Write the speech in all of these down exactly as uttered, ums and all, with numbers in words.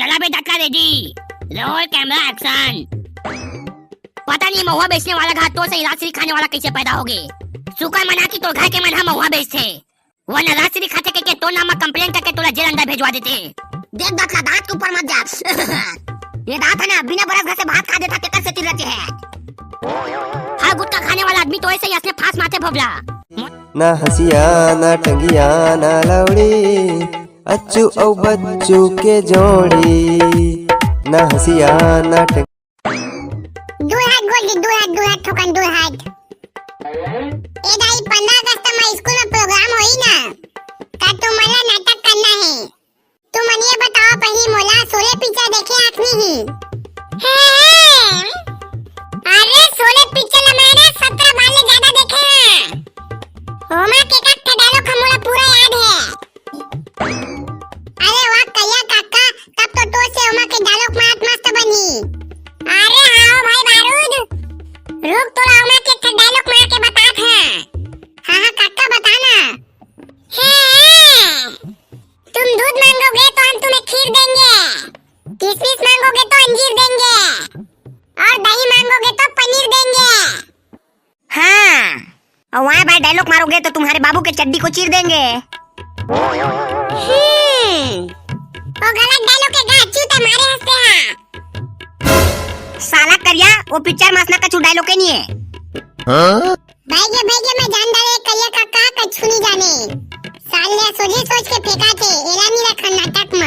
चला बे डकला ready, role camera action. पता नहीं महुआ बेचने वाला घात तोर से राजश्री खाने वाला कैसे पैदा होगे। शुक्र मना कि तोर घर के मन ह महुआ बेचथे, वरना राजश्री खाथे कहिके तोर नाम म कंप्लेंट करके तोला जेल अंदर भेजवा देते। देख डकला, दांत के ऊपर मत जा। ये दांत है ना, बिना ब्रश घसे भात खा देता, तेकर सेती रचे है। हर गुटखा खाने वाला आदमी तो ऐसे ही असने फांस मारथे भोभला। ना हंसिया, ना टंगिया, ना लौड़ी, अच्छू अउ बच्चू के जोड़ी। ना हंसिया, ना टंग- दूर हट गोल्डी, दूर हट, दूर हट, थोकन दूर हट। ए दाई, पंद्रह अगस्त म स्कूल म प्रोग्राम होई ना, त तुमन ला नाटक करना हे। तुमन ये बताओ पहिली मोला, शोले पिक्चर देखे आखनी ही? हे, हे। अरे शोले पिक्चर ला मैं ना सत्रह बार ले ज्यादा देखे हंव। ओमा के एक ठे डायलॉग ह मोला पूरा याद हे। अरे वाह करिया काका, तब तो तोर से ओमा के डायलॉग मारत मस्त बनही। अरे हाँ ओ भाई बारूद, रुक तोला ओमा के एक ठे डायलॉग मार के बतात हंव। हाँ हाँ काका बता ना। हे, हे। तुम दूध मांगोगे तो हम तुम्हें खीर देंगे, किशमिश मांगोगे तो अंजीर देंगे, और दही मांगोगे तो पनीर देंगे। हाँ, और वहाँ भाई डायलॉग मारोगे तो तुम्हारे बाबू के चड्डी को चीर देंगे। हम्म, वो गलत डायलॉग के गा चूते मारे हंसते हैं। साला करिया, वो पिक्चर म असना कछु डायलॉग के नहीं है। हाँ? भाई के, भाई के, मैं जान डारे करिया काका कछु नहीं जाने। साले सोझे सोच के फेंका थे, एला नहीं रखा नाटक म।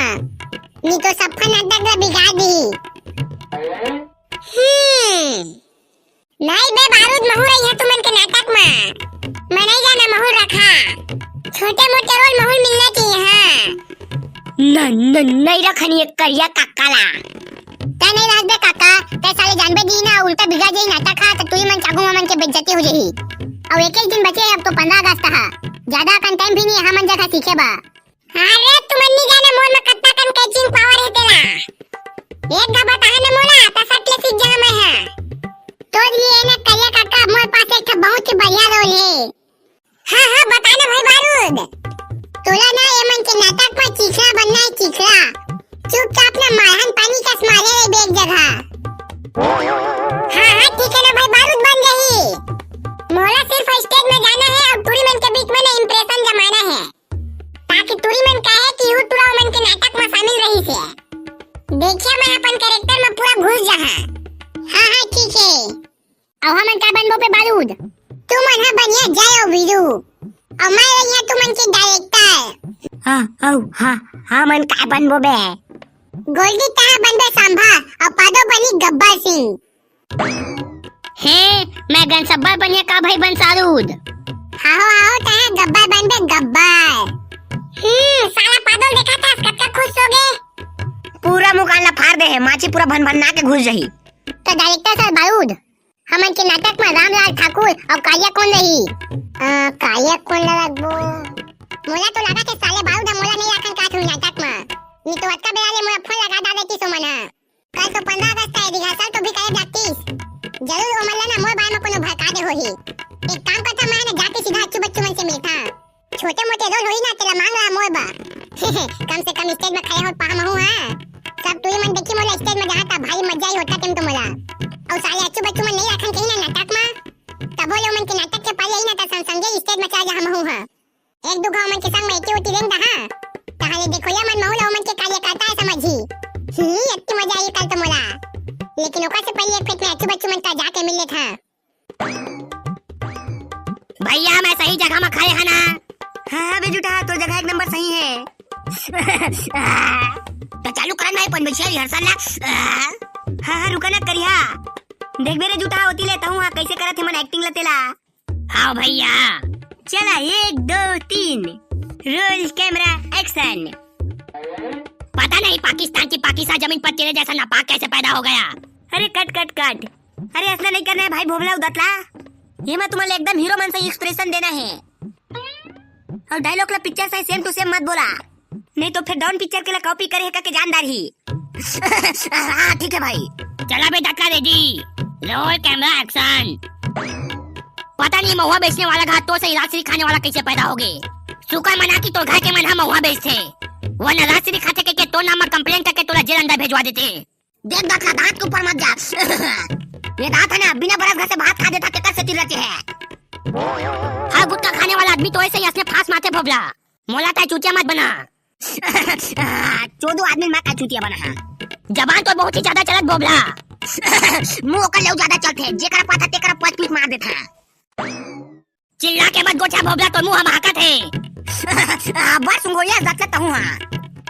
नहीं तो सब नाटक ला बिगाड़ दी। हम्म। नहीं बे बारूद, महूँ रही है तुमन के नाटक म। मैं नहीं जाना महूँ रखा। छोटे मोटे रोल महूँ मिलना चाहिए, हाँ। न, न, नहीं रखनी है करिया काका ला। तै नहीं राज बे काका, तै साले जानबे दी ना, उल्टा बिगड़ जाई नाटक हा, त तुई मन चागू मन के बेइज्जती हो जाही। अउ एक एक दिन बचे, अब तो पंद्रह अगस्त हा, ज्यादा अकन टाइम भी नहीं है हमन जगह सीखे बा। अरे तुमन नहीं जाने मोर में कत्ता कन कैचिंग पावर है तेला। एक गा बताहे ना मोला, त सट ले सीख जाहा मैं हा। तोर लिए ना करिया काका, मोर पास एक ठो बहुत ही बढ़िया रोल है। हाँ, हाँ, बता ना भाई बारूद। तोला ना ये मन के नाटक में चीखला बनना है, चीखला। चुपचाप ना मारहन पानी कस मारे रहिबे एक जगह। हाँ, हाँ, ठीक है ना भाई बारूद बन जाही। मोला सिर्फ स्टेज में जाना है और टूरी मन के बीच में ना इंप्रेशन जमाना है। ताकि टूरी मन कहे कि यू टूरा मन के नाटक में शामिल रही से। देखिए मैं अपन कैरेक्टर में पूरा घुस जाहा। हाँ, हाँ, ठीक है। अउ हमन का बनबो बे बारूद? तुमन ह बनिया जय अउ वीरू। अउ मैं रहिया तुमन के डायरेक्टर। हाँ, अउ हाँ, हमन का बनबो बे? गोल्डी तहा बनबे सांभा, अउ पादो बनी गब्बर सिंह। हे, मैं गनसब्बर बनिया का भाई बंसारूद? हाहो, हाहो, तहा गब्बर बनबे गब्बर। हम्म, साला पादो देखा था, कतका खुश हो गए। पूरा मुकान ला फाड़ दे है, माची पूरा भन भन ना के घुस जाही। तो डायरेक्टर सर बारूद, हमन के नाटक म रामलाल ठाकुर अउ कालिया कोन रही? अ, कालिया कोन ला रखबो? मोला तो लागत हे साले बारूद ह मोला नइ राखन काहत होही नाटक म। नी तो अतका बेरा ले मोला फोन लगा डार देतिस ओमन ह। कल तो पंद्रह अगस्त हे, रिहर्सल तो भी करे लागतिस। जरूर ओमन ला ना मोर बारे म कोनो भड़का दे होही। एक काम करथंव, मैं ह ना जाके सीधा अच्छू बच्चू मन से मिलथंव। छोटे मोटे रोल होही ना, तेला मांग रहा मोर बर। कम से कम स्टेज में खड़े हो पाहूं महूं, हाँ। सब टूरी मन देखी मोला स्टेज में जहाँ तक भारी मजा आई होता टेम तो मोला। अउ साले अच्छू बच्चू मन नहीं रखन कहीं ना नाटक में, तभो ले ओमन के नाटक के पारी आई ना त संग संगे स्टेज में चला जाहूं महूं, हाँ। एक दू घाव मन के संग में एती ओती रेंग दहा, तहां ले देखो या मन महूं ला ओमन के कार्यकर्ता है समझी। ही, अत्ती मजा आई कल तो मोला। लेकिन ओकर से पहले एक फेट में अच्छू बच्चू मन तक जाके मिल लेथंव। भैया, मैं सही जगह में खड़े हंव ना? हाँ, हाँ, बे जूठा, तोर जगह एक नंबर सही है। तो चालू करन भाई, पंच बछिया रिहर्सल ला। हाँ, हाँ, रुका ना करिया। देख बे रे जूठा, होती ले, तहूँ हाँ, कैसे करत हे मन एक्टिंग ला तेला। हाँ भैया। चला, एक, दो, तीन। Roll, camera, action. पता नहीं पाकिस्तान की पाकिस्तान जमीन पर तेरे जैसा नापाक कैसे पैदा हो गया। अरे कट, कट, कट। अरे, असना नहीं करना है भाई भोभला उदतला। ये में तुमन ला एकदम हीरो मन से एक्सप्रेशन देना है। अउ डायलॉग ला पिक्चर से सेम टू सेम मत बोला, नहीं तो फिर डॉन पिक्चर के ला कॉपी करे है करके जान डारही। हाँ, ठीक है भाई। चला बे डकला रेडी, रोल कैमरा एक्शन। पता नहीं महुआ बेचने वाला घात तोर से राजश्री खाने वाला कैसे पैदा होगे। शुक्र मना कि तोर घर के मन ह महुआ बेचथे, वरना राजश्री खाथे कहिके तोर नाम म कंप्लेंट करके तोला जेल अंदर भेजवा देते। देख दतला, दांत के ऊपर मत जा। ये दांत है ना, बिना brush घसे भात खा देता, तेकर सेती रचे हे। हव गुटखा खाने वाला आदमी तो ऐसे ही असने फांस मारथे भोभला। मोला ताय चूतिया मत बना। चोदू आदमी मैं का चूतिया बना हा? जबान तो बहुत ही ज्यादा चलत भोभला। मुंह ओकर ले ज्यादा चलथे, जेकरा पाथा तेकरा पच पीट मार देथा। चिल्ला के मत गोठा भोभला, तो मुंह हम हाकत हे। बस सुंगोइया जत तहूं हा।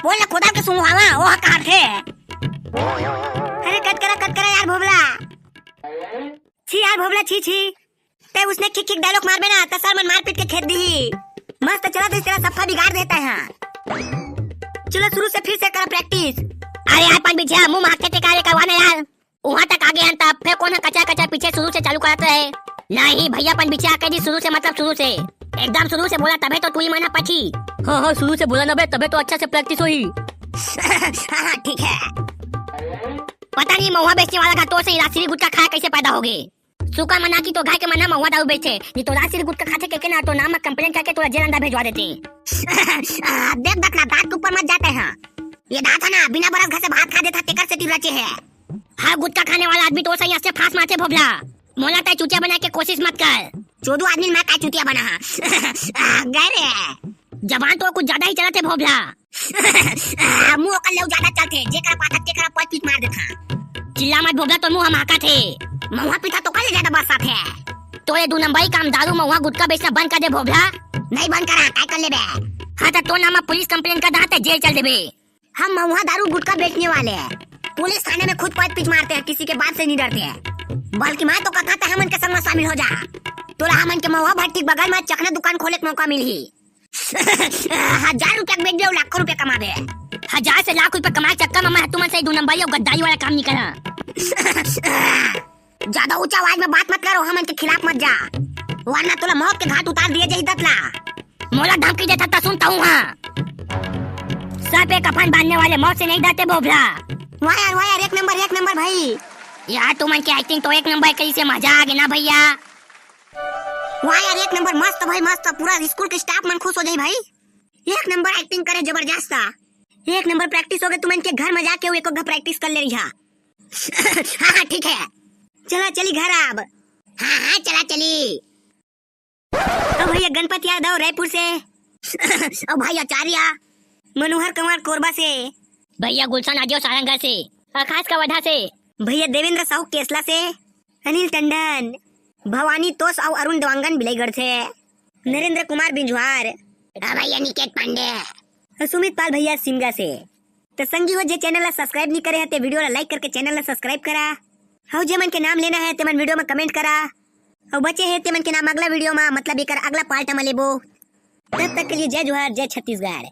बोल ना खुदा के सुंगवावा, ओह कार थे। अरे कट करा, कट करा यार भोभला। छी यार भोभला, छी, छी। ते उसने खिक खिक dialogue मारबे ना, त सर मन मारपीट के खेद दिही। मस्त चलत हे, तेरा सफा बिगाड़ देता है। चलो शुरू से फिर से करा practice। अरे यार पनबिछिया, मुंह मारते ते कार्य करवा ना यार। उहाँ तक आगे हन त फेर कोन ह कचर कचर पीछे शुरू से चालू करत रहे। नहीं भैया पनबिछिया, कह दी शुरू से, मतलब शुरू से। एकदम शुरू से बोला तबे तो तुही मन ह पची। हाँ, हाँ, शुरू से बोला ना बे, तबे तो अच्छा से practice होही। हाँ, हाँ, ठीक है। पता नहीं महुआ बेचने वाला का तोर से राजश्री गुटखा खाए कैसे पैदा होगे। सुकर मना की तो घर के मन ह महुआ दारू बेचे, नहीं तो राजश्री गुटखा खाथे के, के ना तो नाम म complaint करके तोला जेल अंदर भेजवा देते। देख दतला, दांत के ऊपर मत जाते हैं। ये दांत है ना, बिना brush घसे भात खा देता, तेकर सेती रचे हे। हव गुटखा खाने वाला आदमी तो सही से फांस मारथे भोभला। मोला ताय चूतिया बनाए के कोशिश मत कर। चोदू आदमी मैं का चूतिया बना हा? गए रे। जबान तो कुछ ज्यादा ही चलत हे भोभला। मुंह ओकर ले ज्यादा चलथे, जेकरा पाथा तेकरा पच पीट मार देथा। चिल्ला मत भोभला, तो मुंह हम हाकत हे। महुआ पीथा तो कर ले ज्यादा बरसात हे। तो ये दू नंबरी काम दारू महुआ गुटखा बेचना बंद कर दे भोभला। नहीं बंद करा, काय कर लेबे? हाँ तो तोर नाम म पुलिस complaint कर दा, ते जेल चल देबे। हम महुआ दारू गुटखा बेचने वाले हैं। पुलिस थाने में खुद पच पीच मारते हैं, किसी के बाप से नहीं डरते हैं। बल्कि मैं तो कथा था हमन के संग में शामिल हो जा। तोला हमन के महुआ भट्टी के बगल में चखना दुकान खोले के मौका मिलही। हजार रुपया के बेचबे अउ लाखों रुपया कमाबे। हजार से लाख रुपया कमाए के चक्कर में मैं तुमन से दू नंबरी अउ गद्दारी वाला काम नहीं करा। ज्यादा ऊंचा आवाज में बात मत करो, हमन के खिलाफ मत जा, वरना तोला मौत के घाट उतार दिए जाही दतला। मोला धमकी देथा त सुनता हूँ हाँ। सर पे कफन बांधने वाले मौत से नहीं डरते भोभला। वाह यार, वाह यार, एक नंबर, एक नंबर भाई। यार तुमन के acting तो एक नंबर, कैसे मजा आ गया ना भैया। वाह यार, एक नंबर, मस्त भाई मस्त, पूरा स्कूल के staff मन खुश हो जाही भाई। एक नंबर acting करे, जबरदस्त। एक नंबर practice हो गए तुमन के, घर में जाके वो एको practice कर ले रही है। हाँ हाँ ठीक है। चला चली घर अब। हाँ हाँ चला चली। अब भैया गणपत यादव रायपुर से। अब भाई आचार्य। मनोहर कुमार कोरबा से। भैया गुलशन आजो सारंगा से। आकाश कवर्धा से। भैया देवेंद्र साहू केसला से। अनिल टंडन। भवानी तोस अउ अरुण देवांगन बिलाईगढ़ से। नरेंद्र कुमार बिंझवार। अब भैया निकेत पांडे। सुमित पाल भैया सिमगा से। त संगी हो, जे channel ला subscribe नहीं करे हे, ते video ला like करके channel ला subscribe करा। अउ जे मन के नाम लेना हे, ते मन video में comment करा। अउ बचे हे, ते मन के नाम अगला video में, मतलब एकर अगला part में लेबो। तब तक के लिए जय जोहार, जय छत्तीसगढ़।